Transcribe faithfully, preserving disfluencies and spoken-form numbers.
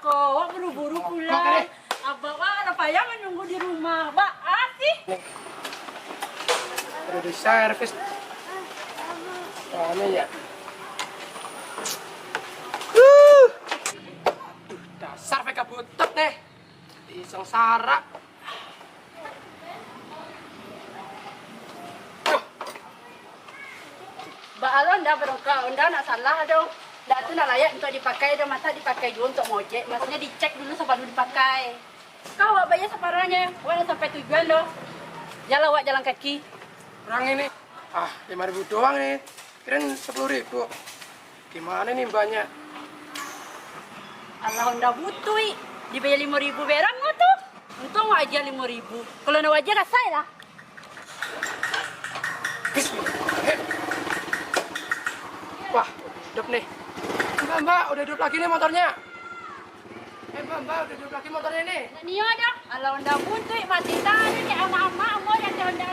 Kok buru-buru pulang? Abak wak lah payah manunggu di rumah. Baa sih? Udah di-servis. Mana ya? Huh. Aduh, dasar V K butut deh. Di sengsara. Baa lo Honda barangkek, Honda ndak salah doh. Ndak tu ndak layak untuak dipakai doh, masa dipakai juo untuak mojek, maksudnyo dicek dulu sabalun dipakai. Kau awak bayar saparahnyo, awak ndak sampai tujuan doh. Jalan awak jalan kaki. Kurang ini. Ah, lima ribu doang ni. Kirain sepuluh ribu. Gimana nih mbaknya? Alah, Honda butuik. Dibayar limo ribu berang tu. Untuang wajar limo ribu. Kalau ndak wajar, kasai lah. Bismillah. Wah, hidup nih. Mbak, mbak, udah hidup lagi nih motornya. Eh, mbak, mbak, udah hidup lagi motornya nih. Ndak nio dah. Alah, Honda butuik, mati tadi nih, amak-amak, umur yang Honda.